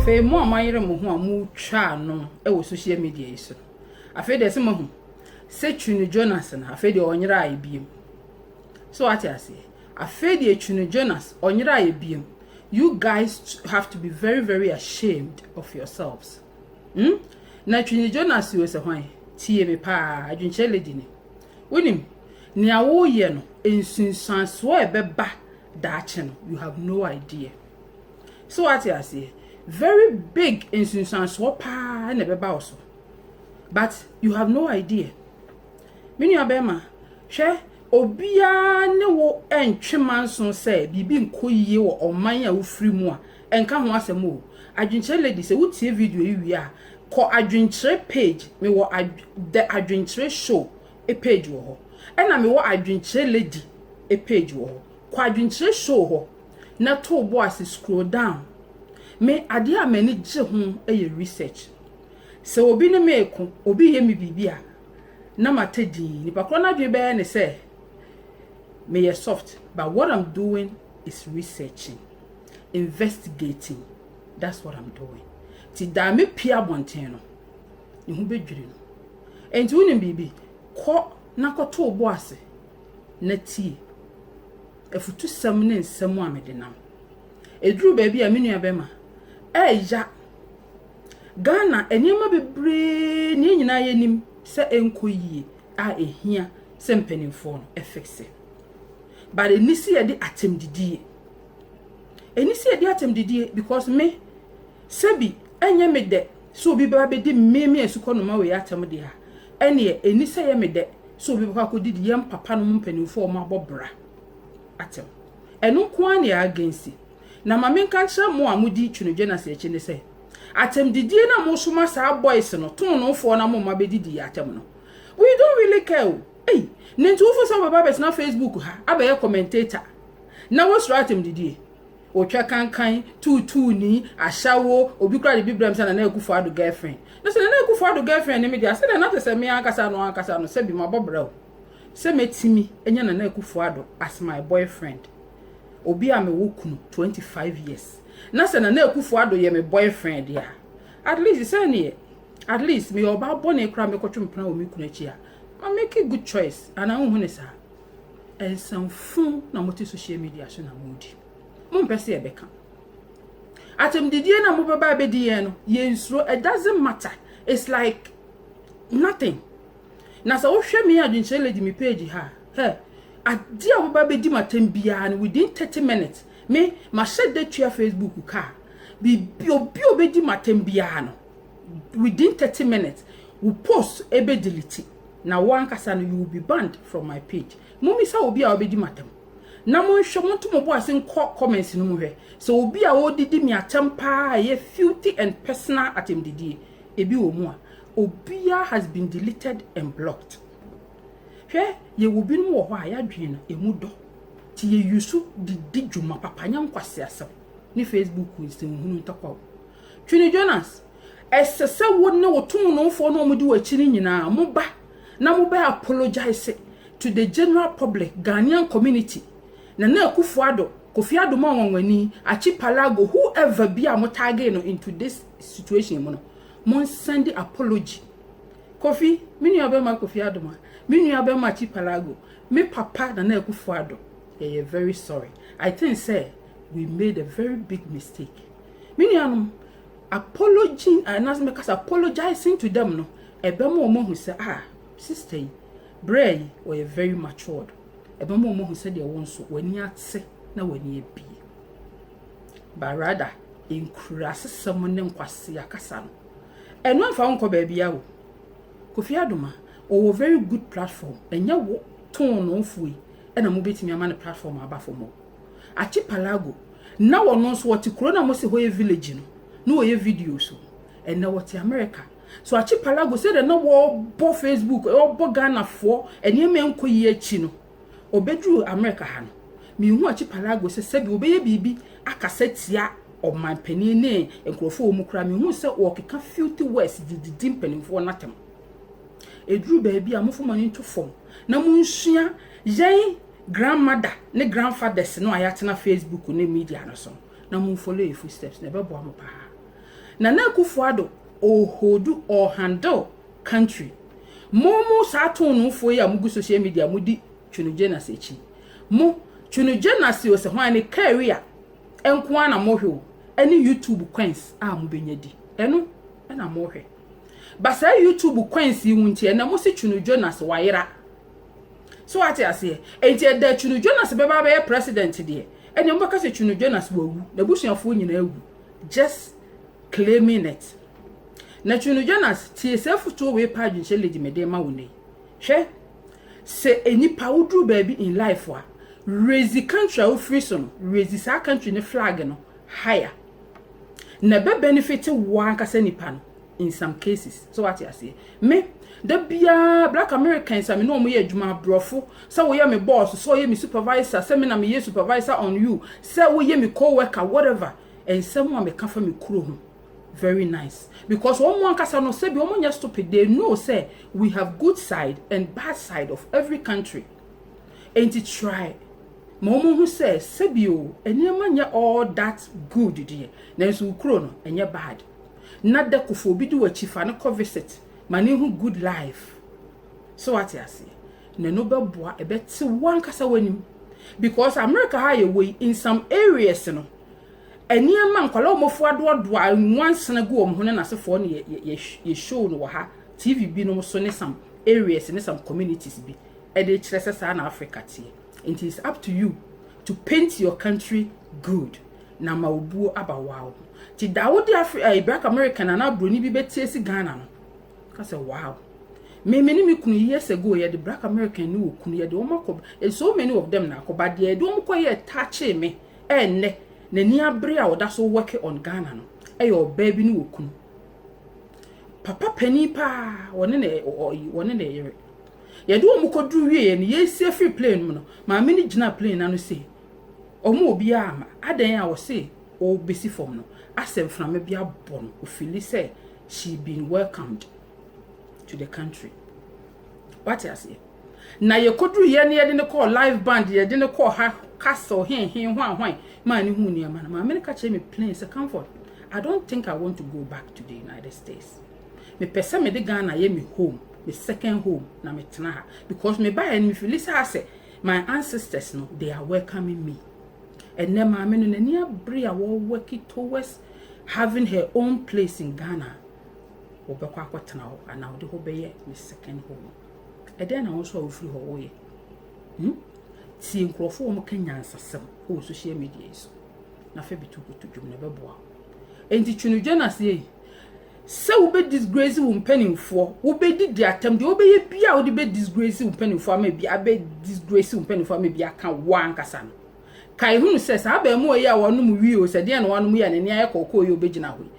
Afei mo a moayere mo ho a motwa ano wɔ social media yi so, afei deɛ sɛ moahu sɛ Twene Jonas no, afei deɛ ɔnyera ayɛ biem. So wate aseɛ? Afei deɛ Twene Jonas ɔnyera ayɛ biem. You guys have to be very, very ashamed of yourselves. Na Twene Jonas yi sɛ hwan? Tie me paa, adwenkyerɛ lady ni. Wonim, nea woyɛ no, nsunsuansoɔ a ɛbɛba daakye no, you have no idea. So wate aseɛ? Very big nsunsuansoɔ paa na ɛbɛba wo so. But you have no idea. Me nua bɛrima, hwɛ, obiara ne wo ntwe manso sɛ biribi nkɔ yie wɔ ɔman a wofiri mu a, ɛnka ho asɛm o. Adwenkyerɛ lady, sɛ wotie video yi wie a, kɔ adwenkyerɛ page. Mewɔ the Adwenkyerɛ Show e page wɔ hɔ, ɛna mewɔ Adwenkyerɛ Lady e page wɔ hɔ. Kɔ Adwenkyerɛ Show hɔ na to bo ase, scroll down. Me adeɛ a m'ani gye ho yɛ research. Sɛ obi ne me ko, obi yɛ me biribi a, na mate din nipa korɔ n'adwene bɛyɛ ne sɛ meyɛ soft, but what I'm doing is researching, investigating. That's what I'm doing. Ti daa me pie abɔnten no, ne ho bɛdwiri no. Nti wonim biribi, kɔ na kɔto bo ase na tie afutusɛm ne nsɛm a mede nam. Ɛduru baabi a, me nua bɛma ɛɛya Ghana nneɛma bebree ne nyinaa yɛnim sɛ ɛnkɔ yie a, ɛhia sɛ mpanimfoɔ no ɛfix, but ɛni si yɛde atɛmdidie, ɛni si yɛde atɛmdidie, because me sɛbi ɛnyɛ me dɛ sɛ obi bɛba bɛdi mmemme asukɔ noma wei atɛm deɛ a, ɛneɛ ɛni sɛ yɛ me dɛ sɛ obi bɛkɔ akɔdidi yɛn papa no mu mpanimfoɔ a wɔn abɔ bra atɛm. Ɛno nko ara na yɛ against. Na maame, nka nkyerɛ mo a modi Twene Jonas akyi ne sɛ atɛmdidie na mo soma saa boys no tonofoɔ na mo mma bɛdidi yɛ atɛm no, we don't really care o. Ei, ne nti wofo sɛ wobɛba abɛtena Facebook ha abɛyɛ commentator na wosoro atɛmdidie, otwa kankan tuutuuni ahyɛwo obi kora de bi brɛm sɛ Nana Akufo Addo girlfriend, na sɛ Nana Akufo Addo girlfriend ne me deɛ, sɛ na te sɛ me ankasa no ankasa no, sɛ bi mabɔ brɛ o, sɛ mɛtumi anya Nana Akufo Addo as my boyfriend, obi a mewɔ kunu 25 years, na sɛ Nana Akufo Addo yɛ me boyfriend a, at least sɛ neɛ at least meyɛ ɔbaa bɔne koraa, mekɔtwe mpena wɔ me kunu akyi a, ma make a good choice anaa wohu ne saa. Nsɛmfo na mote social media so na modi, mompɛ sɛ yɛbɛka atɛmdidie na mobɛba abɛdi yɛn no, yɛnsuro. It doesn't matter, it's like nothing. Na sɛ wohwɛ me Adwenkyerɛ Lady me page ha, hɛ, adeɛ a wobɛba bɛdi m'atɛm biara no, within 30 minutes, me mahyɛ da tua Facebook kaa biribi. Obi a obɛdi m'atɛm biara no, within 30 minutes wo post ebe delete na wo ankasa no, you will be banned from my page. Mumisa obi a obɛdi m'atɛm na monhwɛ, monto mo bo ase nkɔ comments no mu hwɛ sɛ obi a ɔdidi mi atɛm paa, ɛyɛ filthy and personal atɛmdidie ebi wɔ mu a, obiara has been deleted and blocked. Hwɛ, yɛwɔ binom wɔ hɔ a yɛadwene no emu dɔ, nti yɛyi so didi dwuma papa, nyɛ nkwasi asɛm ne Facebook nsɛmhunu ntɔkwa. Twene Jonas, ɛsɛ sɛ wo ne wo tonofoɔ no a wɔde wɔ akyi no nyinaa moba na mobɛ apologize to the general public, Ghanaian community, Nana Akufo Addo, Kofi Addo ma wɔnwani Archipelago, whoever bi a mo tag no into this situation mu no, mo send apology. Kofi, me nua bɛma Kofi Adoma, me nua bɛma Archipelago, me papa Nana Akufo Addo, yɛyɛ very sorry. I think say we made a very big mistake. Me nuanom, apology anaasɛ mɛka apologizing to them no, ɛbɛma wɔn ahu sɛ, ah, sister yi, brɛ yi, wɔyɛ very matured. Ɛbɛma wɔn ahu sɛ deɛ wɔn nso wɔn ani ate na wɔn ani abie, but rather nkura asesɛm ne nkwasi akasa no, ɛno amfa wo nkɔ baabi a o. Kofi Adoma ɔwɔ very good platform. Ɛnyɛ wo tonofoɔ yi ɛna mobɛtumi ama no platform aba fam o. Archipelago na wɔno nso wɔte kuro na mo sɛ hɔ yɛ village no na wɔyɛ video so, ɛnɛ wɔte America so. Archipelago, sɛdeɛ na wɔbɔ Facebook, wɔbɔ Ghanafoɔ nneɛma nkɔ yie akyi no, ɔbɛduru America ha no, mihu Archipelago sɛ sɛbi wɔbɛyɛ biribi akasa tia ɔmanpanin ne nkurɔfoɔ wɔ mu koraa. Mihu sɛ wɔkeka filthy words dididi mpanimfoɔ n'atam. Eduru baabi a, mofo mo ani nto fam na monsua yɛn grandmother ne grandfathers no a yɛatena Facebook ne media no so na momfollow yɛ footsteps na ɛbɛboa mo paa. Nana Akufo-Addo ɔhold or handle country. Mo saa tonofoɔ yi a mugu social media, mo di Twene Jonas akyi, mo Twene Jonas o, sɛ hwan ne career nko ara na mohwɛ o, ɛne YouTube coins a mobɛnya di, ɛno ɛna mohwɛ. Ba saa YouTube coins yi ho nti, ɛna mo si Twene Jonas wayera so, wate aseɛ? Enti ɛda Twene Jonas bɛba bɛyɛ president deɛ, ɛnna mo bɛka sɛ Twene Jonas wawu, n'abusuafoɔ nyinaa awu, just claiming it. Na Twene Jonas, tie sɛ afotuo wei pa, adwenhyɛ lady mede ma wo ne. Hwɛ sɛ enipa woduru baabi in life a, raise country a wofiri so no, raise saa country ne flag no higher na ɛbɛ benefit wo ankasa nipa no in some cases. So wate aseɛ? Me da biara, Black Americans a me ne wɔn yɛ adwuma, aborɔfo, sɛ woyɛ me boss, sɛ woyɛ me supervisor, sɛ me na meyɛ supervisor on you, sɛ woyɛ me co-worker, whatever, nsɛm a meka fa me kuro ho very nice, because wɔn mu ankasa no, sɛbi, wɔn nyɛ stupid. They know say we have good side and bad side of every country. Enti try ma wɔn ho sɛ, sɛbi o, nneɛma nyɛ all that good deɛ, nanso kuro no ɛnyɛ bad. Na da kofo obi di w'akyi, fa ne kɔ visit ma ne ho good life so, wate aseɛ? Na ɛno bɛboa, ɛbɛte wɔn ankasa w'anim, because America ha yɛ wɔ yi, in some areas no, nneɛma nkwadaa a wɔfo adoadoa nwansena gu wɔn ho ne n'asefoɔ no, yɛ show no wɔ ha TV binom so ne some areas ne some communities bi, ɛde kyerɛ sɛ saa na Africa teɛ. Nti it's up to you to paint your country good na ma obuo aba wow ho. Ti da wode Afri Black American anaa broni bi bɛtie si Ghana no ka sɛ, "Wow." Me ne me kunu, years ago, yɛde Black American ne wɔ kunu, yɛde wɔn akɔ, so many of them na akɔ, but deɛ yɛde wɔn kɔ yɛ touch me ɛnnɛ n'ani abere a ɔda so work on Ghana no, ɛyɛ ɔbaa bi ne wɔ kunu, papa panin paa, wɔne ne ɔyi, wɔne ne yere. Yɛde wɔn kɔduru wie no, yɛsi afiri plane mu no, maame no gyina plane n'ano se ɔmo obiara ama adan a wɔse ɔrebɛsi fam no asɛ mframa bi abɔ no, ofeel sɛ she been welcomed to the country, wate aseɛ? Na yɛkɔduru yɛ ne yɛde ne kɔɔ live band, yɛde ne kɔɔ ha castle henhen hwan hwan maa ne hu nneɛma no, maame no ka kyerɛ me plain sɛ, "Comfort, I don't think I want to go back to the United States. Mepɛ sɛ mede Ghana yɛ me home, me second home, na metena ha, because me baeɛ no, mefeel sɛ asɛ my ancestors no, they are welcoming me." Ɛnɛ maame no n'ani abere a wɔwork towards having her own place in Ghana. Wɔbɛkɔ akɔtena hɔ anaa wɔde hɔ bɛyɛ ne second home. Ɛdɛn na wɔn nso a wɔfiri hɔ wɔyɛ? Tie nkurɔfoɔ a wɔka nyansasɛm wɔ social media yi so na fɛ bi to koto dwom na ɛbɛboa. Enti Twene Jonas yi, sɛ wobɛ disgrace wo mpanimfoɔ, wobɛdidi atam deɛ, wobɛyɛ bia a wode bɛ disgrace wo mpanimfoɔ ama bi abɛ disgrace wo mpanimfoɔ ama bi aka wo ankasa no, kae hunu sɛ saa abɛɛmoa yi a wɔnom wie o, sɛ deɛ na wɔnom yi a n'ani ayɛ kɔkɔɔ yi, obɛgyina hɔ yi,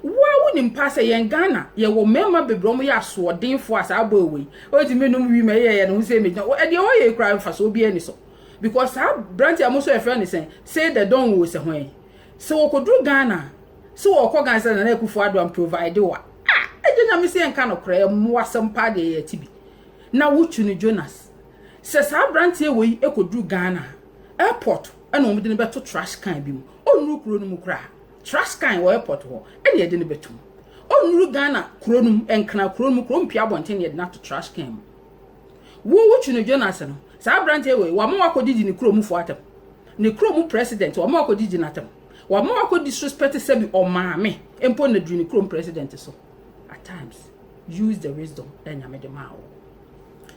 woa wonim pa sɛ yɛn Ghana yɛwɔ mmarima bebree, ɔmo yɛ asoɔdenfoɔ a saa abɔ ewe yi ɔtumi nom wi ma ɛyɛ yɛ ne ho sɛ megyina ɛdeɛ wɔyɛ kura mfa so obiara ni so, because saa aberante a mo nso yɛfrɛ ne sɛn, say the don wo sɛ hɔn sɛ wɔkɔduru Ghana, sɛ wɔkɔ Ghana sɛ Nana Akufo Addo am provide wa ah, ɛgye Nyame sɛ yɛnka no korɛ, mmoa asɛm pa deɛ yɛ ti bi na wotwi no. Jonas, sɛ saa aberanteɛ wɔ yi kɔduru Ghana airport, ɛna wɔn de no bɛto trash can bi mu. Ɔnnuru kuro no mu koraa, trash can wɔ airport hɔ ɛna yɛde no bɛto mu. Ɔnnuru Ghana kuro no mu, Nkran kuro no mu, kuro mpia abɔnten na yɛde no ato trash can mu. Wo wotwi no Jonas no, saa aberanteɛ wɔ yi, wɔn akɔdidi ne kuro mu fo atam, ne kuro mu president, wɔn akɔdidi n'atam, wɔn akɔ disrespect sɛbi ɔmaame mpo na duru ne kurom president so. At times, use the wisdom ɛnyame de maa wo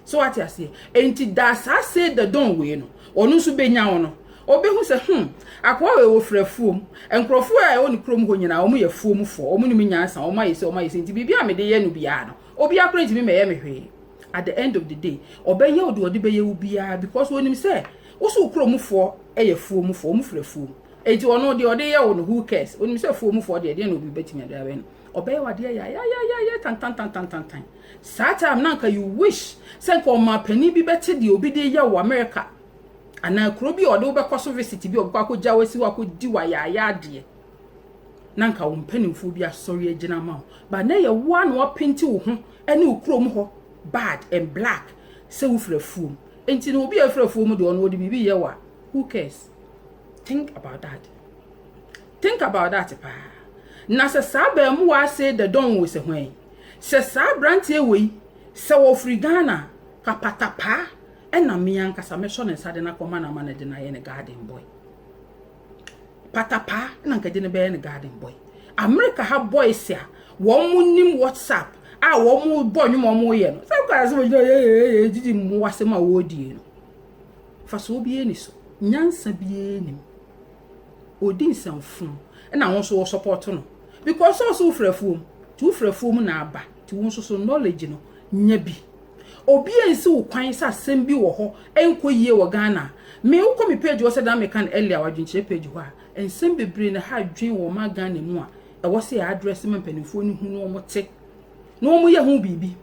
so, wate aseɛ? Enti da saa say the don wei no, ɔno nso bɛnya wo no, ɔbɛhu sɛ akoa wei wɔ fira fuom, nkurɔfoɔ a ɛwɔ ne kurom hɔ nyinaa wɔn yɛ fuomfoɔ, wɔn nim nyansa, wɔn ayɛ sɛ wɔn ayɛ sɛ, nti biribi a mede yɛ no biara no, obiara koraa ntumi mɛyɛ me hwee. At the end of the day, ɔbɛyɛ wo de ɔde bɛyɛ wo biara, because wɔnim sɛ woso kuromfoɔ yɛ fuomfoɔ, wɔn fira fuom. Eti ɔno deɛ ɔde yɛ wo no, who cares? Onim sɛ fuomfoɔ deɛ, deɛ na obi bɛtumi ade abɛn no, ɔbɛyɛ wadeɛ yɛ yɛ tantantantantantan. Saa time na nka you wish sɛ nka ɔmaa panin bi bɛte deɛ obi de yɛ wɔ America anaa kuro bi a ɔde wobɛkɔ so visit bi a ɔbɛkɔ akɔgya wasi hɔ akɔdi wayɛ adeɛ, na nka wo mpanimfoɔ bi asɔre agyina ma wo ba na yɛ woa na wapaint wo ho ne wo kurom hɔ bad and black sɛ wofiri afuom. Nti na obi a afiri afuom deɛ, ɔno wɔde biribi yɛ wɔ a, who cares? Think about that, think about that paa. Na sɛ saa abaamuwaa see the don wo sɛ hwan? Sɛ saa abranteɛ wei sɛ ɔfiri Ghana a, ka patapaa ɛna me ankasa mɛsɔ ne nsa de no akɔma no ama no de no ayɛ ne garden boy. Patapaa na nka de no bɛyɛ ne garden boy. America ha boys a wɔn mo nim WhatsApp a wɔn mo bɔ nnwom a wɔn yɛ no. Sɛ kɔ asɛm gyina yɛ didi mmoa asɛm a wɔredie no. Fa so obiara ni so. Nyansa biara nim. Odi nsɛmfo na wɔn nso wɔ support no. Because ɔso wofura afuom. Ti wofura afuom na aba. Ti wo nso so knowledge no nya bi. Obi ansi wo kwan sɛ asɛm bi wɔ hɔ ɛnkɔ yie wɔ Ghana. Me wokɔ me page hɔ sɛ dan meka no earlier wɔ adwenkyerɛ page hɔ a, nsɛm bebree na ha adwen wɔ ma Ghana mu a ɛwɔ sɛ yɛ address ma mpanimfoɔ no hu na wɔn te na wɔn yɛ ho biribi.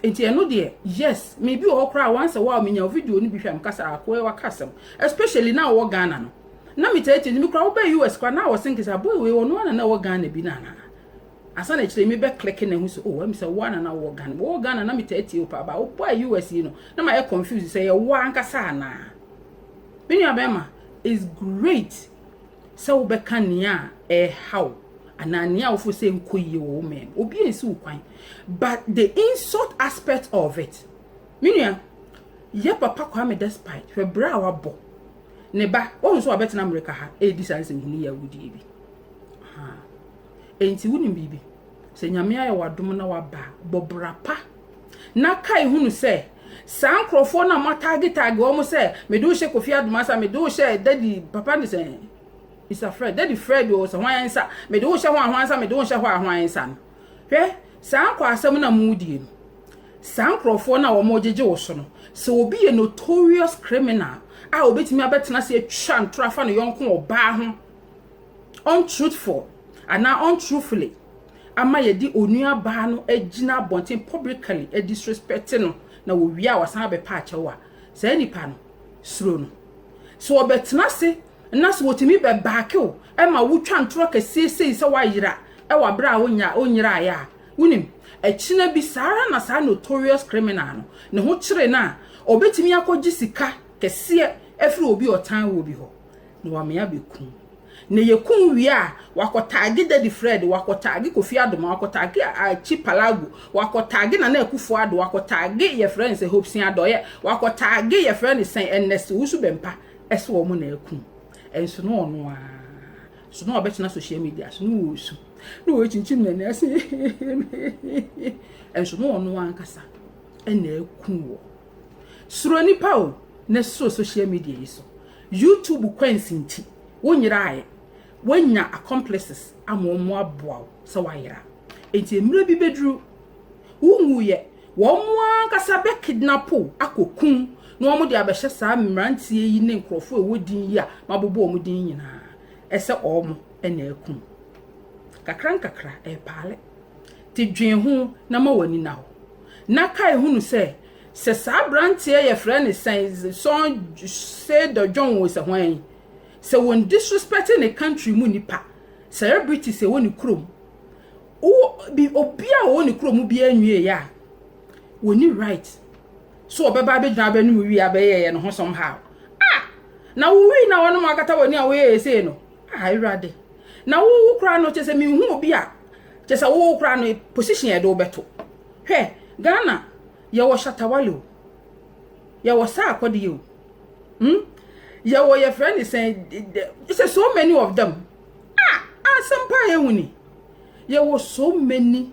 Nti ɛno deɛ, yes, me bi wɔ hɔ koraa, once a while menya video no bi hwɛ a, meka sɛ akoa waka asɛm, especially na wɔ Ghana no. Na metaa tie me koraa wobɛɛ US koraa na wɔ think sɛ boy wei ɔno ana na wɔ Ghana bi na ana. Asa na kyerɛ mi bɛ click na hu sɛ, oh, ɛmi sɛ wo ana na wɔ Ghana. Wɔ Ghana na metaa tie wo paa ba wobɔ US yi no na ma yɛ confused sɛ yɛ wo ankasa anaa. Me nua bɛrima, is great sɛ wobɛka nea a ɛhaw anaa nea a wofo sɛ nkɔ yie wɔ wo man. Obi ansi wo kwan. But the insult aspect of it. Me nua, yɛ papa Kwame Despite hwɛ berɛ a wabɔ ne ba wɔn nso wabɛtena Amerika ha ɛredi saa nsɛmhunu yi a wodie bi. Enti wonim biribi sɛ Nyame ayɛ w'adom na waba, bɔ bra pa na kae hunu sɛ saa nkurɔfoɔ no a moatagetage wɔn sɛ mede wo hyɛ Kofi Adoma nsa, mede wo hyɛ Daddy papa ne sɛ Mr Fred, Daddy Fred o, sɛ hwan nsa mede wo hyɛ hɔ ahwan nsa, mede wo hyɛ hɔ ahwan nsa no. Hwɛ saa nkɔ asɛm na modie no, saa nkurɔfoɔ no a wɔn gyegye wo so no, sɛ obi yɛ notorious criminal a obetumi abɛtena se atwa ntora afa ne yɔnko ɔbaa ho untruthful anaa untruthfully ama yɛde onua baa no agyina abɔnten publicly disrespect no na wɔwie a wasan abɛpa akyɛw a, saa nipa no suro no. So ɔbɛtena se na sɛ wɔtumi bɛbaake wo ɛma wotwa ntorɔ kɛseɛ sei sɛ woayera ɛwɔ abere a wonya wonyeraeɛ a, wonim ɛkyina bi saa ara na saa notorious criminal no ne ho kyere no a, ɔbɛtumi akɔgye sika kɛseɛ afiri obi ɔtan wɔ bi hɔ na wamea bɛkum na yɛkum wie a, wakɔtag Daddy Fred, wakɔtag Kofi Adoma, wakɔtag Akyi Palago, wakɔtag Nana Akufo Addo, wakɔtag yɛfrɛ no sɛ Hopeson Adorye, wakɔtag yɛfrɛ no sɛn Ernest Owusu Bɛmpa ɛsɛ wɔn na akum. Ɛnso no ɔno a so na ɔbɛtena social media so na wɔresu na wɔrekyinkyim n'ani ase, ɛnso no ɔno ankasa ɛna akum wɔ. Suro nipa o, na suro social media yi so. YouTube kwansi nti wonyeraeɛ, woanya accomplices ama wɔn aboa wo sɛ woayera. Enti mmerɛ bi bɛduru wonwuyɛ, wɔn mo ankasa bɛ kidnap wo akɔkum na wɔn de abɛhyɛ saa mmeranteɛ yi ne nkurɔfoɔ a ɛwɔ din yi a mabobɔ wɔn din nyinaa ɛsɛ wɔn ɛna akum. Kakra nkakra ɛrepaale te dwen ho na ma w'ani na hɔ na kae hunu sɛ saa aberanteɛ yɛfrɛ ne sɛn sɔn sɛ dɔdwɔn wɔ sɛ hwan sɛ wɔn disrespect ne country mu nipa celebrities ɛwɔ ne kurom wo bi obi a ɔwɔ ne kurom bi anwie yɛ a, wɔni right so ɔbɛba abɛgyina abɛnum wi abɛyɛ yɛ no ho somehow. Ah, na wo wi na wɔnom akata w'ani a wɔyɛ ɛsei no. Ah, Awurade, na wo wo koraa no kyɛ sɛ menhu obi a kyɛ sɛ wo koraa no position yɛde wobɛto. Hwɛ, Ghana yɛwɔ Shatawale o, yɛwɔ saa akɔdeɛ o, Yɛwɔ yɛfrɛ ne sɛ so many of them. Ah, asɛm pa yɛhu ni. Yɛwɔ so many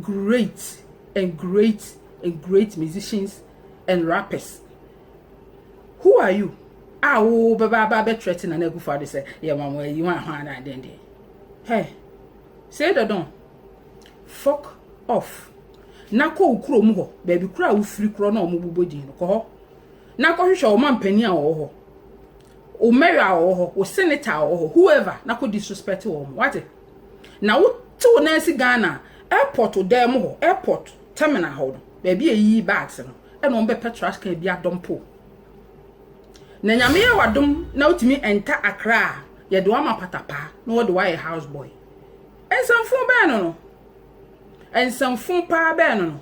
great and great and great musicians and rappers. Who are you a wo bɛba aba bɛtrɛte Nana Akufo Addo sɛ yɛ ma mo ayi ho ahɔ ana den? Hey, say the don fuck off na kɔ wo kurom hɔ, baabi koro a wofiri korɔ na ɔmo bobɔ din no. Kɔ hɔ na kɔhwehwɛ ɔma mpanin a ɔwɔ hɔ, wo mayor a ɔwɔ hɔ, wo senator a ɔwɔ hɔ, whoever, na kɔ disrespect wɔn. Wate? Na wote wo nan si Ghana airport dan mu hɔ, airport terminal hɔ no, baabi a eyiyi bags no, ɛna wɔn bɛpɛ trash can bi adump. Na Nyame yɛ wadom na wotumi enter Accra a, yɛde wama patapaa na wɔde wayɛ house boy. Nsɛmfo bɛn no, nsɛmfo paa bɛn no?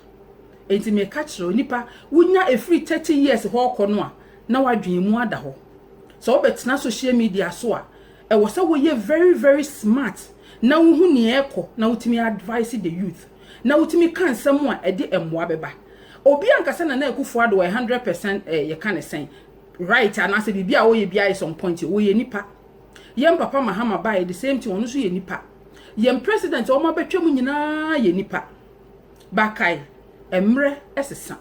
Enti meka kyerɛ nipa wonya efiri 30 years hɔ kɔ no a, na wadwene mu ada hɔ sɛ wobɛtena social media so a, ɛwɔ sɛ woyɛ very very smart. Na wohu nea ɛkɔ na wotumi advise the youth. Na wotumi ka nsɛm a ɛde mmoa bɛba. Obi ankasa Nana Akufo-Addo wɔ 100% yɛka ne sɛn right anaasɛ biribi a wɔyɛ biara is on point. Wɔyɛ nipa. Yɛn papa Mahama baeɛ, the same thing, ɔno nso yɛ nipa. Yɛn president a wɔn abɛtwa mu nyinaa yɛ nipa. Bakae, mmerɛ ɛsesa.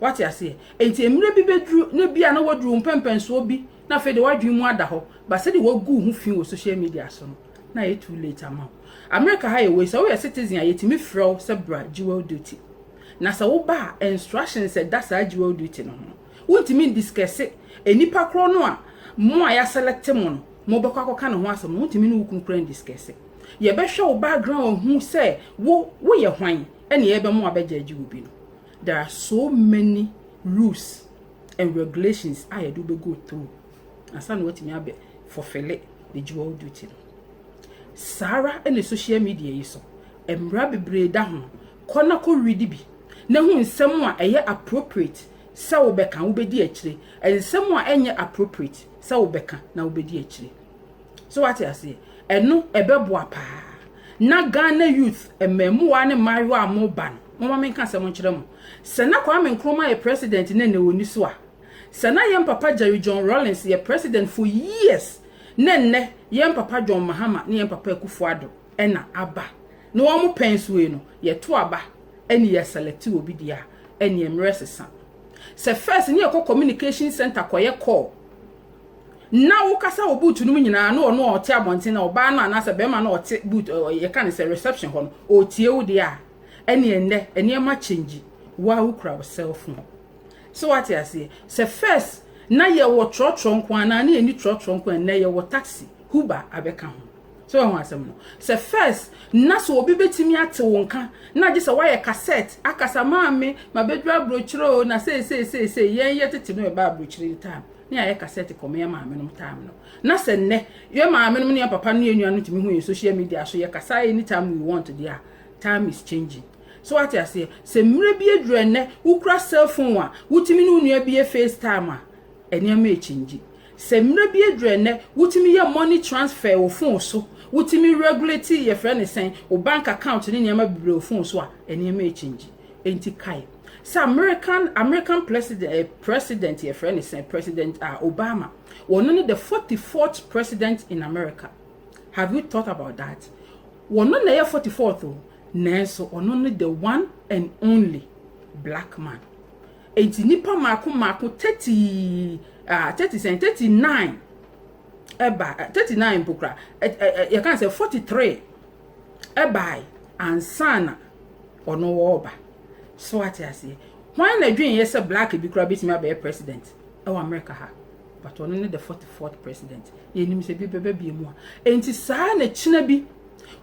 Wate aseɛ? Enti mmerɛ bi bɛduru na bi a na waduru mpɛmpɛnsoɔ bi na afei de wadwene mu ada hɔ ba sɛde wagu ho fi wɔ social media so no, na yɛ too late ama wo. America ha yɛ wei, sɛ woyɛ citizen a, yɛtumi frɛ wo sɛ bra jury duty. Na sɛ woba a, instructions ɛda saa jury duty no ho no, wontumi ndiscuss enipa korɔ no a mo a yɛaselect mo no, mo bɛkɔ akɔka ne ho asɛm no, wontumi ne wo kunu kora ndiscuss. Yɛbɛhwɛ wo background hu sɛ wo woyɛ hwan ɛne yɛbɛmo abɛgye agye wo bi no. There are so many rules and regulations a yɛde wobɛ go through ansa na watumi abɛ fulfill the jury duty no. Saa ara ɛna social media yi so, mmara bebree da ho. Kɔ na kɔ read bi na hu nsɛm a ɛyɛ appropriate sɛ wobɛka, wobɛdi akyire, nsɛm a ɛnyɛ appropriate sɛ wobɛka na wobɛdi akyire. So wate aseɛ? Ɛno ɛbɛboa paa. Na Ghana youth, mmaamuwa ne mmaayewa a moba no, moma menka asɛm nkyerɛ mo. Sɛ na Kwame Nkrumah yɛ president ne ne wɔ ni so a, sɛ na yɛn papa Jerry John Rawlings yɛ president for years, ne nnɛ yɛn papa John Mahama ne yɛn papa Akufo-Addo ɛna aba na wɔn mo pɛn so yi no, yɛto aba ɛne yɛ select obi deɛ a, ɛne mmerɛ sesa. Sɛ first ne yɛkɔ communication center kɔyɛ call na wokasa wɔ booth no mu nyinaa na ɔno a ɔte abɔnten na ɔbaa no anaasɛ bɛrima na ɔte booth, yɛka ne sɛ reception hɔ no, ɔtie wo deɛ a, ɛne ɛnnɛ nneɛma change. Wo a wokura wo cell phone so, wate aseɛ? Sɛ first na yɛwɔ trɔtrɔ nko anaa ne yɛni trɔtrɔ nko, ɛnnɛ yɛwɔ taxi, Uber abɛka ho. So ɛho asɛm no, sɛ first na sɛ obi bɛtumi ate wo nka na gye sɛ woayɛ cassette akasa, "Maame, ma bɛduru aburokyire o," na seeseeseesei yɛn yɛ tete no, ɛba aburokyire time ne ayɛ cassette kɔmɛ yɛ maame nom time no. Na sɛ nnɛ yɛ maame nom ne yɛ papa ne yɛ nua no tumi hu yɛ social media so, yɛ kasa anytime we want deɛ, time is changing. So wate aseɛ? Sɛ mmerɛ bi aduru, ɛnnɛ wokura cell phone a, wotumi ne wo nua bi yɛ FaceTime a, nneɛma ɛchange. Sɛ mmerɛ bi aduru, ɛnnɛ wotumi yɛ money transfer wɔ phone so, wotumi regulate, yɛfrɛ ne sɛn, wo bank account ne nneɛma bebree wɔ phone so a, nneɛma ɛchange. Enti kae sɛ American president, yɛfrɛ ne sɛn, President Obama, wɔno ne the 44th president in America. Have you thought about that? Wɔno na ɛyɛ 44th o, nanso ɔno ne the one and only black man. Enti nipa mako mako 30 30 sɛn, 39 ɛba, 39 mpo kora, yɛka sɛ 43 ɛbae ansa na ɔno wɔɔba. So ate aseɛ? Hwan na dwen yɛ sɛ black bi kora bɛtumi abɛyɛ president ɛwɔ America ha? But ɔno ne the 44th president. Yɛnim sɛ bi bɛbɛ bie mu a, enti saa na kyena bi,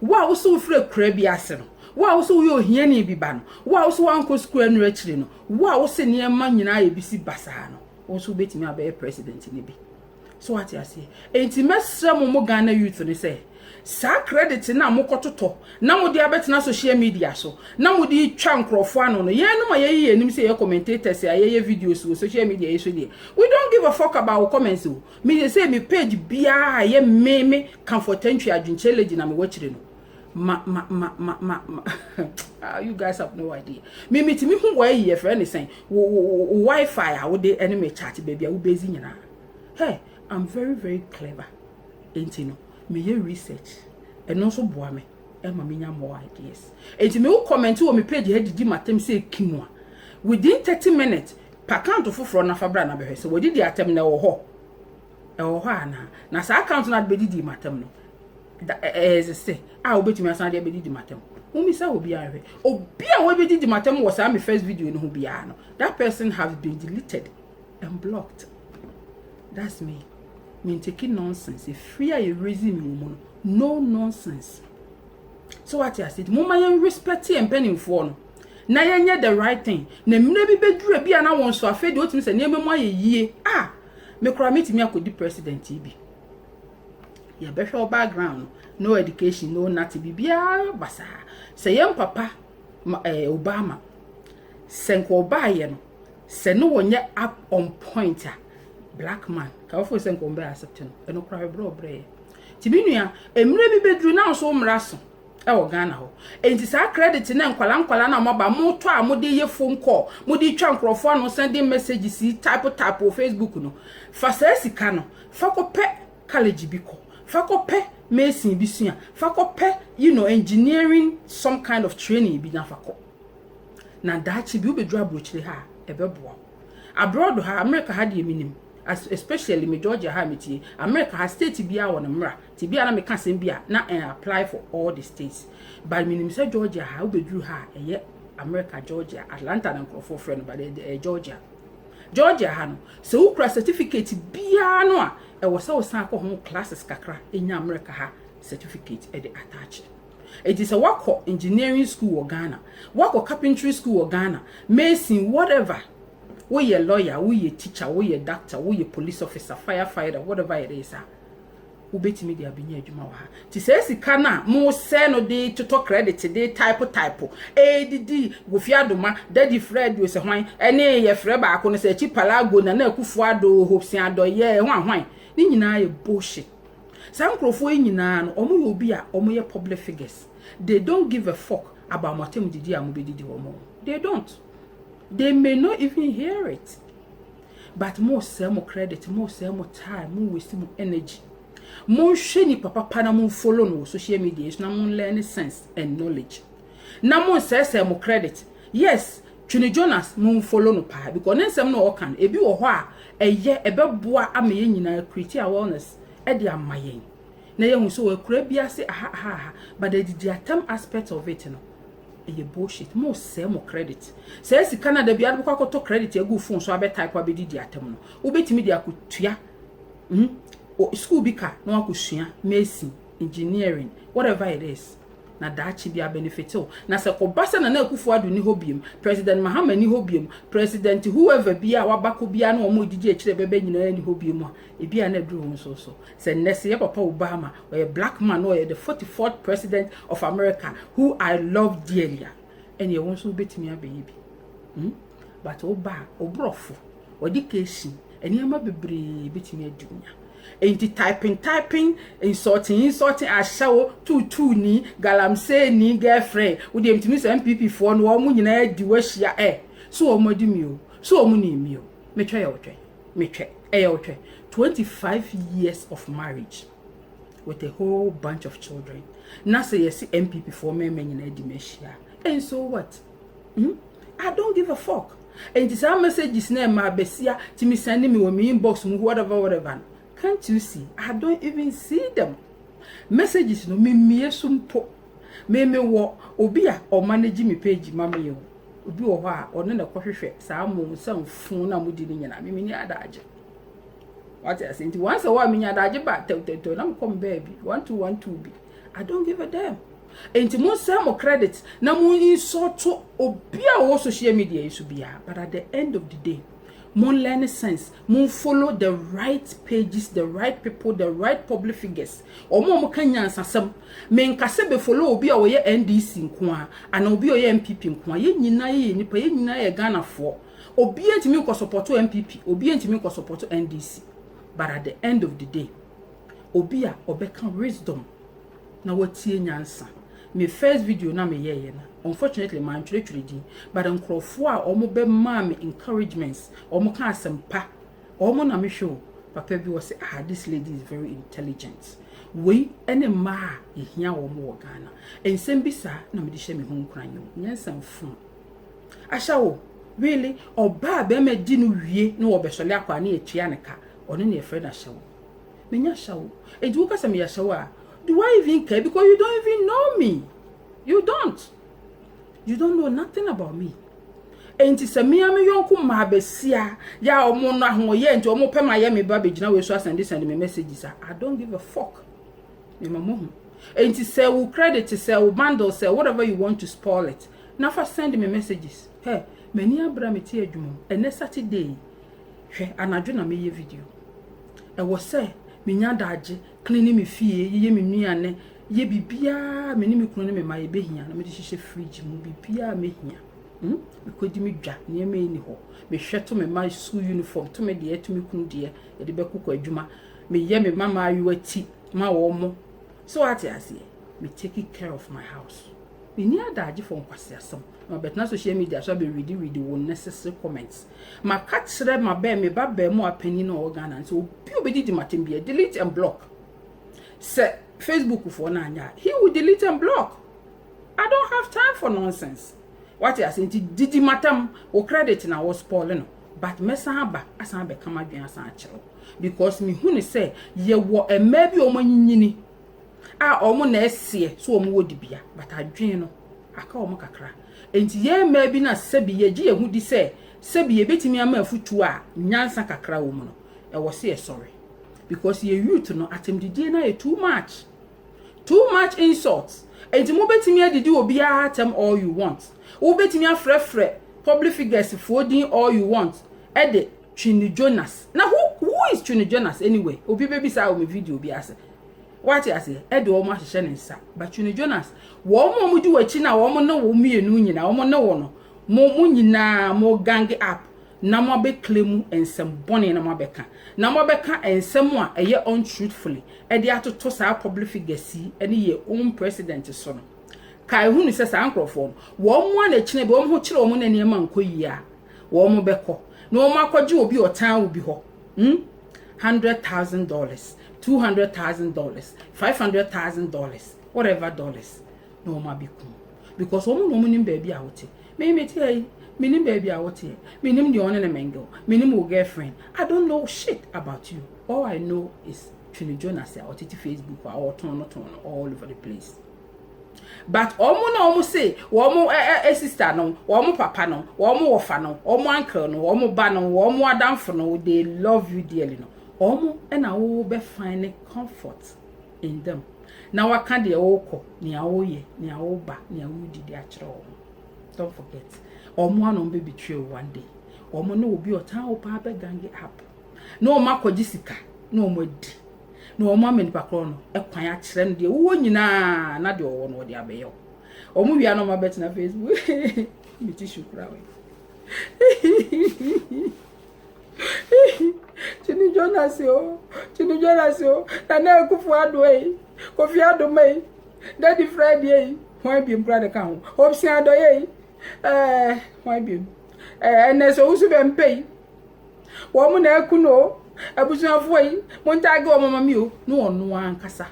wo a wosɛ wofiri akura bi ase no, wo a wosɛ woyɛ ohiani bi ba no, wo a wosɛ woankɔ sukuu anu akyiri no, wo a wosɛ nneɛma nyinaa yɛ bi si basaa no, wo nso wobɛtumi abɛyɛ president no bi. So wate aseɛ? Enti mɛsrɛ mo, mo Ghana youth no, sɛ saa credit na mokɔtotɔ na mode abɛtena social media so na mode twa nkurɔfoɔ ano no, yɛn no a yɛyi yɛn anim sɛ yɛ commentators a yɛyɛ videos wɔ social media yi so deɛ, we don't give a fuck about our comments o. Me sɛ me page biara a yɛ meme Comfort Entry adwenkyerɛ lady na mewɔ akyire no, ma ma ma ma ma ma ah, you guys have no idea. Me metumi hu wɔ ayi, yɛfrɛ ne sɛn, wo wo wifi a wode ɛne me chat, baabi a wobɛzi nyinaa. Hey, I'm very very clever, enti no meyɛ research, ɛno nso boa me ɛma menya more ideas. Enti me wo comment wɔ me page ha didi matam sɛ kim a, within 30 minutes pa account foforɔ nafa bra na bɛhwɛ sɛ wɔdidi atɛm na ɛwɔ hɔ, ɛwɔ hɔ anaa. Na saa account no ade bɛdidi matam no ɛyɛ sɛ a wobɛtumi asan de abɛdidi matam. Mumisa obi ahwɛ, obi a wɔbɛdidi matam wɔ saa me first video no ho biara no, that person has been deleted and blocked. That's me. Me taking nonsense efiri a yɛ raising me wɔ mu no, no nonsense. So wate ase? Mo ma yɛn respect yɛn mpanimfoɔ no na yɛnyɛ the right thing. Na mmerɛ bi bɛduru bi a na wɔn so afei deɛ otumi sɛ nneɛma mu ayɛ yie a, me koraa metumi akɔdi president yi bi. Yɛbɛhwɛ wo background no, no education, no nothing, biribiara basaa. Sɛ yɛn papa ma Obama, sɛ nka ɔbaayɛ no sɛ ne wɔnyɛ up on point a, black man ka wɔfo sɛ nka wɔn bɛyɛ accept no, ɛno koraa ɛbrɛ ɔbrɛ yɛ. Nti me nua, mmerɛ bi bɛduru na nso wo mmara so ɛwɔ Ghana hɔ. Enti saa credit na nkwala nkwala na moaba motɔ a mode yɛ phone call, mode twa nkurɔfoɔ ano, sending messages yi, type type wɔ Facebook no, fa saa sika no fa kɔpɛ college bi kɔ, fa kɔpɛ mason bi sua, fa kɔpɛ engineering, some kind of training bi na fa kɔ, na daakye bi wobɛduru aburokyire ha a, ɛbɛboa. Abroad ha, America ha deɛ, minim, especially me Georgia ha metie. America ha, state biara wɔ ne mmara, ti bi a na meka asɛm bi a na apply for all the states, but minim sɛ Georgia ha, wobɛduru ha a, ɛyɛ America, Georgia, Atlanta na nkurɔfoɔ frɛ no, but ɛyɛ Georgia. Georgia ha no, sɛ wokura certificate biara no a, ɛwɔ sɛ wosan akɔ ho classes kakra ɛnya America ha certificate ɛde attach. Eti sɛ wakɔ engineering school wɔ Ghana, wakɔ carpentry school wɔ Ghana, mason, whatever, woyɛ lawyer, woyɛ teacher, woyɛ doctor, woyɛ police officer, firefighter, whatever it is a, wobɛtumi de abɛnya adwuma wɔ ha. Nti sɛ sika no a mosɛ no de totɔ credit de type type ɛdidi Kofi Adoma, Daddy Fred, sɛ hwan ɛne yɛfrɛ baako no sɛ akyi Palago na na Akufo Ado, Hopeson Adorye, hwan hwan ne nyinaa yɛ bullshit. Saa nkurɔfoɔ yi nyinaa no, ɔmo yɛ obi a ɔmo yɛ public figures. They don't give a fuck about mo atem didi a mo bɛdidi wɔn. They don't, they may not even hear it, but mo sɛ mo credit, mo sɛ mo time, mo waste mo energy. Monhwɛ nipa papa na mo follow no wɔ social media so na mo learn sense and knowledge na mo nsɛsɛ mo credit. Yes, Twene Jonas, mo follow no paa because ne nsɛm no ɔka no, ebi wɔ hɔ a ɛyɛ, ɛbɛboa ama yɛn nyinaa, create awareness ɛde ama yɛn na yɛhu sɛ wɔakura bi ase aha aha aha. But the didi atam aspect of it no, ɛyɛ bullshit. Mo sɛ mo credit, sɛ sika na dabi ade bɛkɔ akɔtɔ credit agu phone so abɛ type abɛdidi atam no, wobɛtumi de akɔtua school bi ka na wakɔsua mason, engineering, whatever it is, na daakye bi abenefit wo. Na sɛ kɔba sɛ Nana Akufo Ado ni hɔ biem, President Mahama ni hɔ biem, President whoever bi a wabakɔ bia na wɔn didi akyire bɛbɛ nyinaa ni hɔ biem a, ebi a na aduru wɔn nso so sɛ nnɛ sɛ yɛ papa Obama, ɔyɛ black man na ɔyɛ the 44th president of America, who I love dearly a, ɛnna ɛwɔ nso wobɛtumi abɛyɛ bi. But ɔba a ɔborɔfo ɔde keesi nneɛma bebree bɛtumi adi nya. Nti typing typing, insulting insulting, ahyɛwo tuutuu ni, galamsey ni, girlfriend wode ntumi sɛ NPP foɔ no, wɔn nyinaa di wɔahyia ɛ so wɔn adi mi o, so wɔn ni mi o. Metwɛ yɛ wotwɛ, metwɛ ɛyɛ wotwɛ. 25 years of marriage with a whole bunch of children, na sɛ yɛsi NPP foɔ mmarima nyinaa di m'ahyia, and so what? I don't give a fuck. Nti saa messages na ɛma abesia timi send me wɔ me inbox mu, whatever whatever, can't you see? I don't even see them messages no. Me mmie so mpo. Me me wɔ obi a ɔmanage me page ma me yɛ o. Obi wɔ hɔ a ɔno na ɛkɔhwehwɛ saa mo nsa mfun na mo di ne nyinaa. Me me ni adagye wate ase. Nti once a while me nya adagye ba tɛwtɛwtɛw na mekɔ me baabi 1212 bi. I don't give a damn. Nti mo nsɛn mo credit na mo insult obi a ɔwɔ social media yi so biara, but at the end of the day, mo learn sense, mo follow the right pages, the right people, the right public figures. Ɔmo a ɔmo ka nyansasɛm. Menkasa bɛ follow obi a ɔyɛ NDC nko a ana obi a ɔyɛ NPP nko a. Yɛn nyinaa yɛ nipa, yɛn nyinaa yɛ Ghanafoɔ. Obi ntumi nkɔ support NPP, obi ntumi nkɔ support NDC, but at the end of the day, obi a ɔbɛka wisdom na watie nyansa. Me first video na me yɛyɛ no, unfortunately man twerɛtwerɛ din, but nkurɔfoɔ a wɔn bɛ maa me encouragements, wɔn ka asɛmpa, wɔn na mehwɛ o. Papa bi wɔ sɛ, "Ah, this lady is very intelligent." Wei ne mmaa a yɛhia wɔn wɔ Ghana. Nsɛm bi saa na mede hyɛ me ho nkuran o. Nyɛ nsɛm fun ahyɛ wo. Really, ɔbaa bɛrima di no wie na wɔbɛsɔle akɔ a ne yɛtua ne ka, ɔno ne yɛfrɛ no ahyɛ wo. Menya ahyɛ wo, enti woka sɛ meyɛ ahyɛ wo a, do I even care? Because you don't even know me. You don't know nothing about me. Enti sɛ mmea me yɔnko mmaa bɛsia yɛ a, ɔmo no ahoɔyɛ nti ɔmo pɛ ma yɛ me ba bɛgyina wei so asend send me messages a, I don't give a fuck. Me ma mo ho. Enti sɛ wo credit, sɛ wo bundle, sɛ whatever you want to spoil it na fa send me messages. Hey, m'ani abra. Me te adwuma mu ɛnɛ Saturday, hwɛ, anadwo na meyɛ video. Ɛwɔ sɛ menya adagye clean me fie, yɛyɛ me nnuane, yɛ biribiara me ne me kunu ne me ma yɛbɛhia na mede hyehyɛ fridge mu. Biribiara mɛhia, Mekɔdi me dwa, nneɛma yi ni hɔ. Mehwɛ to me ma school uniform, to me deɛ, to me kunu deɛ, yɛde bɛkokɔ adwuma. Meyɛ me mama ayewa ti. ma wɔn mo. So wate aseɛ? Me take care of my house. Menni adagye for nkwaseasɛm. Na mabɛtena social media so abɛredi wo necessary comments. Maka kyerɛ ma bɛɛ me ba bɛɛ mu apanin na ɔwɔ Ghana nso obi obɛdidi matem bia delete and block. Sɛ Facebook foɔ no anya, he will delete and block. I don't have time for nonsense. Wate ase? Nti didi matam, wo credit na wo spoil no. But mɛsan aba asan abɛka m'adwene asan akyerɛw because mehu ne sɛ yɛwɔ mmaa bi a wɔn anyinyini a wɔn na ɛseɛ so wɔn wɔ dibea, but adwene no aka wɔn kakra. Nti yɛn mmaa bi na sɛbi yɛgye yɛn ho di sɛ sɛbi yɛbɛtumi ama afutuo a nyansa kakra wɔ mu no, ɛwɔ se yɛsɔre because yɛ youth no, atɛmdidie no ayɛ too much, too much insult. Nti mobɛtumi adidi obiara atɛm all you want, wobɛtumi afrɛfrɛ public figures foɔ din all you want, ɛde Twene Jonas na who is Twene Jonas anyway? Obi bɛbi saa wɔ me video bi ase, wate ase, ɛde wɔn ahyehyɛ ne nsa. But Twene Jonas, wɔn a wɔn di wɔn na wɔn ne wɔn mmienu nyinaa, wɔn ne wɔn no, mo nyinaa mo gang up na mo abɛkle mu nsɛm bɔne na mo abɛka nsɛm a ɛyɛ untruthfully ɛde atoto saa public figures yi ɛne yɛ own president so no. Ka ehu ne sɛ saa nkurɔfoɔ no, wɔn mo a n'akyinɛ bi wɔn ho kyerɛ wɔn na nneɛma nkɔ yie a, wɔn bɛkɔ na wɔn akɔgye obi ɔtan obi hɔ $100,000, $200,000, $500,000, whatever dollars, na wɔn abɛkum because wɔn na wɔn nim baabi a wɔte. Mɛ te ha yi, menim baabi a woteɛ, menim deɛ ɔne ne mingle, menim wo girlfriend. I don't know shit about you. All I know is Twene Jonas a ɔtete Facebook a ɔtɔn no tɔn no all over the place. But ɔmo na ɔmo se wɔn ɛ ɛ sister no, wɔn papa no, wɔn wɔfa no, wɔn uncle no, wɔn ba no, wɔn adamfo no, they love you dearly no, wɔn ɛna wɔn bɛ find comfort in them na waka deɛ wɔrekɔ, nea wɔreyɛ, nea wɔreba, nea wɔredidi akyerɛ wɔn. Don't forget, wɔn ano bɛ betray one day. Wɔn ne obi ɔtan wo paa bɛ gang up na wɔn akɔgye sika na wɔn adi na wɔn ama nipa korɔ no ɛkwan akyerɛ no deɛ wɔwɔ nyinaa na deɛ ɔwɔ no wɔde abɛyɛ wo. Wɔn wia na wɔn abɛtena Facebook. Mi tissue kura wɔ Twene Jonas o, Twene Jonas o, Nana Akufo Addo yi, Kofi Adoma yi, Daddy Friday yi, hwan biem kura de ka ho, Hopeson Adorye yi, hwan biem, ɛnɛ sɛ owusu bɛ mpɛ yi, wɔn na ɛku no. Abusuafoɔ yi, mo ntaage wɔn mama mi o. Na ɔno ankasa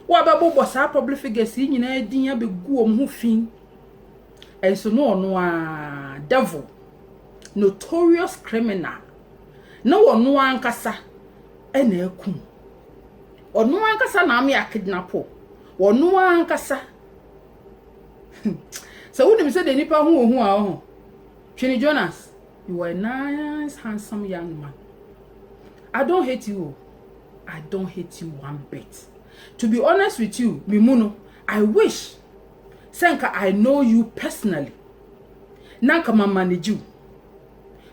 wɔabɛbobɔ saa public figures yi nyinaa din abɛgu wɔn ho fi, ɛnso no ɔno a devil, notorious criminal, na ɔno ankasa ɛna ɛkum ɔno ankasa na ame akidnap ɔno ankasa. Sɛ wonim sɛ de nipa ho ohu a ɔho. Twene Jonas, you are a nice handsome young man. I don't hate you. I don't hate you one bit. To be honest with you, me mu no, I wish sɛ nka I know you personally na nka ma manage you.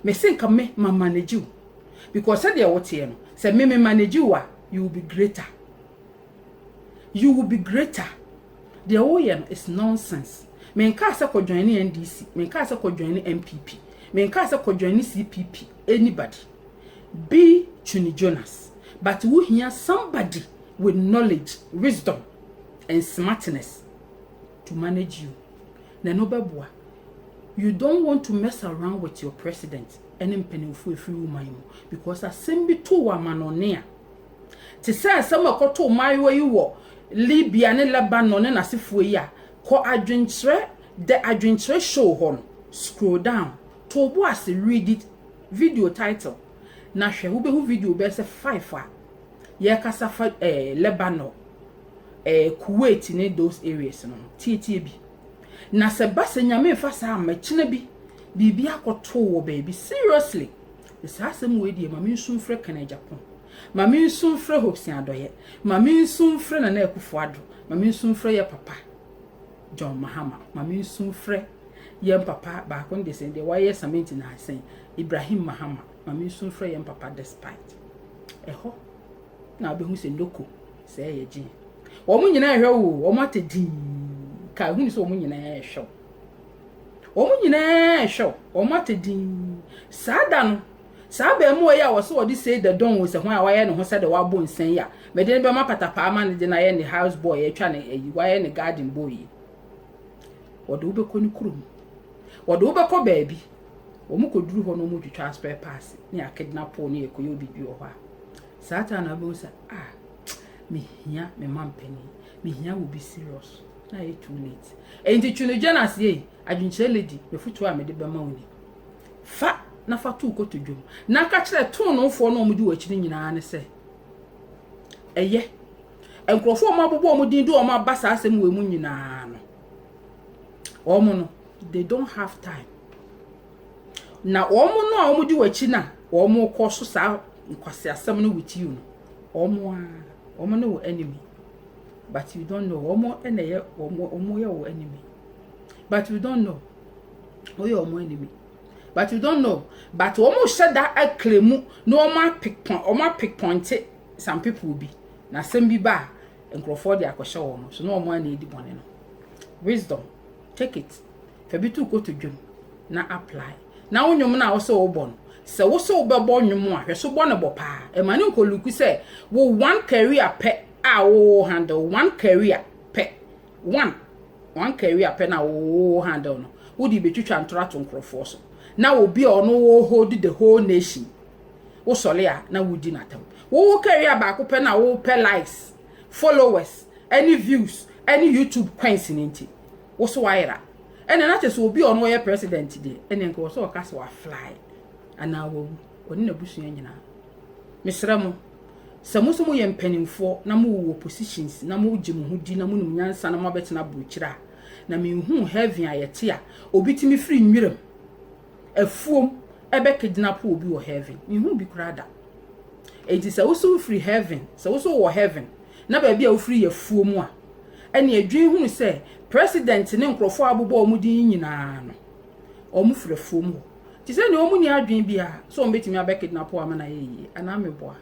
Me se nka me ma manage you because sɛdeɛ woteɛ no, sɛ me manage you a, you will be greater, you will be greater. Deɛ woyɛ no is nonsense. Menka sɛ kɔ join ne NDC, menka sɛ kɔ join ne NPP, menka sɛ kɔ join ne CPP, anybody. Be Twene Jonas, but wohia somebody with knowledge, wisdom and smartness to manage you na no bɛboa. You don't want to mess around with your president ɛne mpanimfoɔ efiri wo man mu because asɛm bi to wɔ amanɔne a te sɛ asɛm a ɛkɔto mmaayewa yi wɔ Libya ne Lebanon ne n'asefoɔ yi a, kɔ adwenkyerɛ, the Adwenkyerɛ Show hɔ no, scroll down to bo ase, read it, video title na hwɛ. Wobɛhu video bɛyɛ sɛ five a yɛkasa fa Lebanon, Kuwait ne those areas no. Tietie bi na sɛ ba sɛ Nyame mfa saa amakyina bi biribi akɔto wɔ baabi seriously. Saa asɛm wei deɛ, ma me nso mfrɛ Ken Agyapong, ma me nso mfrɛ Hopeson Adorye, ma me nso mfrɛ Nana Akufo Addo, ma me nso mfrɛ yɛ papa John Mahama, ma me nso mfrɛ yɛn papa baako no de sɛn deɛ wayɛ cement na asɛn Ibrahim Mahama, ma me nso mfrɛ yɛn papa Despite. Ɛhɔ na wobɛhu sɛ ndoko sɛ ɛyɛ gye. Wɔn nyinaa ɛhwɛ wo, wɔn ate dii ka ehu sɛ wɔn nyinaa ɛhwɛ wo, wɔn nyinaa ɛhwɛ wo, wɔn ate dii saa da no. Saa abarimaa yi a wɔse wɔde Say the Don sɛ hwan a wayɛ ne ho sɛdeɛ wabɔ nsa yi a mede no bɛma patapaa ma no de no ayɛ ne house boy atwa ne ayi wayɛ ne garden boy yi. Wɔde wo bɛkɔ ne kurom. Wɔde wo bɛkɔ baabi. Wɔn kɔduru hɔ na wɔn twitwa spare parts ne akidnap ne yɛkɔyɛ obi bi wɔ hɔ a. Saa time na wobɛhu sɛ ah mehia me ma mpanin mehia wo bi serious na ayɛ too late. Enti Twene Jonas yei adwenkyerɛ lady mefotuo a mede bɛma wo ni. Fa na fa to kotodwom na ka kyerɛ tonofoɔ no a wɔdi w'akyi no nyinaa ne sɛ ɛyɛ nkurɔfoɔ a wɔabobɔ wɔn din de wɔn aba saa asɛm wɔ mu nyinaa no wɔn no they don't have time na wɔn no a wɔdi w'akyi na wɔn kɔ so saa nkwasi asɛm no with you no wɔn a wɔn ne wɔ enemy but you don't know wɔn na ɛyɛ wɔn wɔn yɛ wɔ enemy but you don't know wɔyɛ wɔn enemy but you don't know but wɔn hyɛ da akele mu na wɔn apick point wɔn apick point some people bi na asɛm bi ba a nkurɔfoɔ de akɔhyɛ wɔn so na wɔn ana edi bɔne no. Wisdom, take it, fa bi to koto dwom na apply na wo nnwom no a wosɛ wobɔ no sɛ wo sɛ wobɛbɔ nnwom a hwɛ so bɔ no bɔ paa ɛma ne nkɔluku sɛ wo one career pɛ a wo handle one career pɛ one career pɛ na wo handle no wode bɛtwitwa ntora to nkurɔfoɔ so na obi a ɔno wo hold the whole nation wosɔle a na wodi n'atam wo career baako pɛ na wo pɛ likes, followers ɛne views ɛne YouTube coins ne nti wo so wayera ɛna na kyerɛ sɛ obi a ɔno ɔyɛ president deɛ ɛne nka wɔ sɛ ɔka sɛ wafly anaa wawu ɔne n'abusua nyinaa. Mesrɛ mo sɛ mo nso moyɛ mpanimfoɔ na mowɔ positions na mogye mo ho di na monim nyansa na moabɛtena aburokyire a na menhu heaven a yɛte a obi tumi firi nwiram afuom ɛbɛ kidnap obi wɔ heaven menhu bi koraa da. Enti sɛ woso wofiri heaven sɛ woso wɔ heaven na baabi a wofiri yɛ afuom a ɛne adwene hunu sɛ president ne nkurɔfoɔ a abobɔ wɔn din nyinaa no wɔn firi afuom hɔ te sɛ nea wɔn ni adwene bi a sɛ wɔn bɛtumi abɛ kidnap ama na yɛ yie anaa meboa.